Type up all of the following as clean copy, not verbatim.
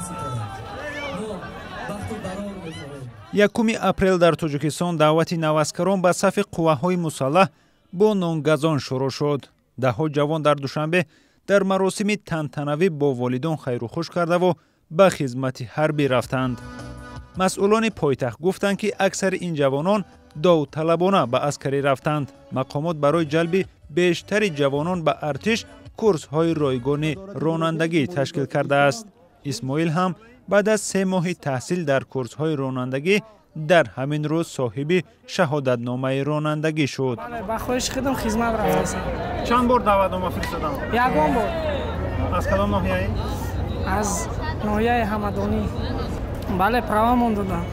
супорад. Мо бахту барор мехоҳем. 1 апрел дар Тоҷикистон даъвати наваскарон ба сафи қувваҳои мусаллаҳ бо нонгазон шурӯъ шуд. Даҳҳо ҷавон дар Душанбе дар маросими тантанавӣ бо волидон хайрухуш кардаву ба хизмати ҳарбӣ рафтанд. Масъулони пойтахт гуфтанд, ки аксари ин ҷавонон довталабона ба аскарӣ рафтанд. Мақомот барои ҷалби бештари ҷавонон ба артиш курсҳои ройгони ронандагӣ ташкил кардааст. Исмоил ҳам баъд аз 3 моҳи таҳсил дар курсҳои ронандагӣ дар ҳамин рӯз соҳиби шаҳодатномаи ронандагӣ шуд. Ба хоҳиши худам хизмат рафтаам. Чанд бор даъватнома фиристодам? Ягон бор. Аз кадом ноҳияи? Аз ноҳияи Ҳамадонӣ. Бале, правамон додам.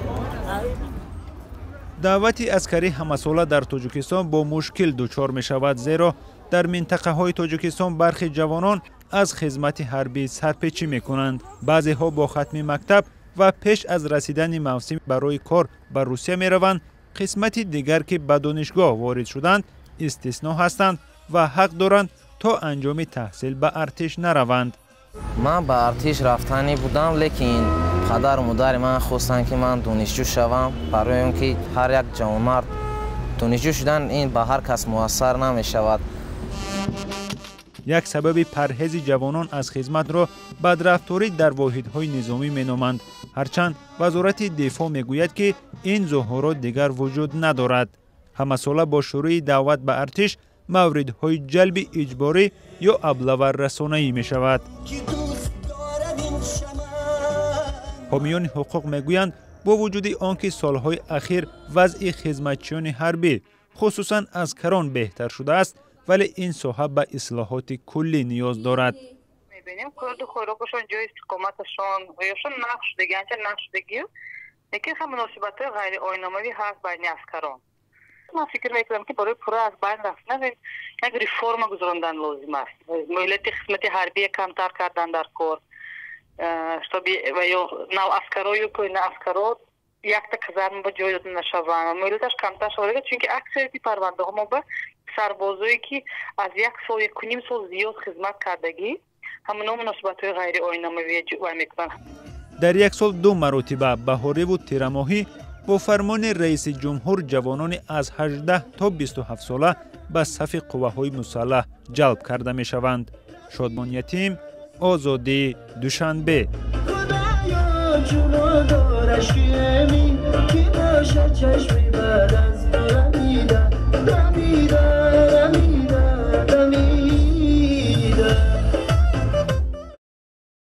Даъвати аскарӣ ҳамасола дар Тоҷикистон бо мушкил дучор мешавад, зеро дар минтақаҳои Тоҷикистон бархи ҷавонон аз хизмати ҳарбӣ сарпечӣ мекунанд. Баъзеҳо бо хатми мактаб ва пеш аз расидани мавсим барои кор ба Русия мераванд. Қисмати дигар, ки ба донишгоҳ ворид шуданд, истисно ҳастанд ва ҳақ доранд то анҷоми таҳсил ба артиш нараванд. Ман ба артиш рафтанӣ будам, лекин падару модари ман хостанд, ки ман донишҷӯ шавам, барои он ки ҳар як ҷавонмард донишҷӯ шудан ин ба ҳар кас муассар намешавад. Як сабаби парҳези ҷавонон аз хизматро бадрафторӣ дар воҳидҳои низомӣ меноманд. Ҳарчанд Вазорати дифоъ мегӯяд, ки ин зуҳурот дигар вуҷуд надорад. Ҳамасола бо шурӯи даъват ба артиш мавридҳои ҷалби иҷборӣ ё аблаваррасонаӣ мешавад. Ҳомиёни ҳуқуқ мегӯянд, бо вуҷуди он ки солҳои ахир вазъи хизматчиёни ҳарбӣ, хусусан аскарон, беҳтар шудааст, вале ин соҳа ба ислоҳоти куллӣ ниёз дорад. Мебинем, хӯрду хӯрокашон, ҷои истиқоматашон ёшон нақш шудагӣ, анча нақш шудагию, лекин ҳам муносибатҳои ғайриоиномавӣ ҳаст байни аскарон. Ман фикр мекунам, ки барои пурра аз байн рафтан як реформа гузарондан лозим аст. Муҳлати хизмати ҳарбия камтар кардан дар кор, чтобы ва ё нав аскарою кӯҳна аскаро якта казарма ба ҷой дода нашаванд, муҳлаташ камтар шавад, чунки аксарияти парвандаҳо мо ба сарбозое, ки аз як сол, 1,5 сол зиёд хизмат кардагӣ, ҳамоно муносибатҳои ғайриоиномавӣ вай мекунанд. Дар як сол ду маротиба, баҳориву тирамоҳӣ, бо фармони раиси ҷумҳур ҷавонони аз 18 то 27 сола ба сафи қувваҳои мусаллаҳ ҷалб карда мешаванд. Шодмон Ятим, Озодӣ, Душанбе. Худоё, чуно дораш ки бошад чашми бад.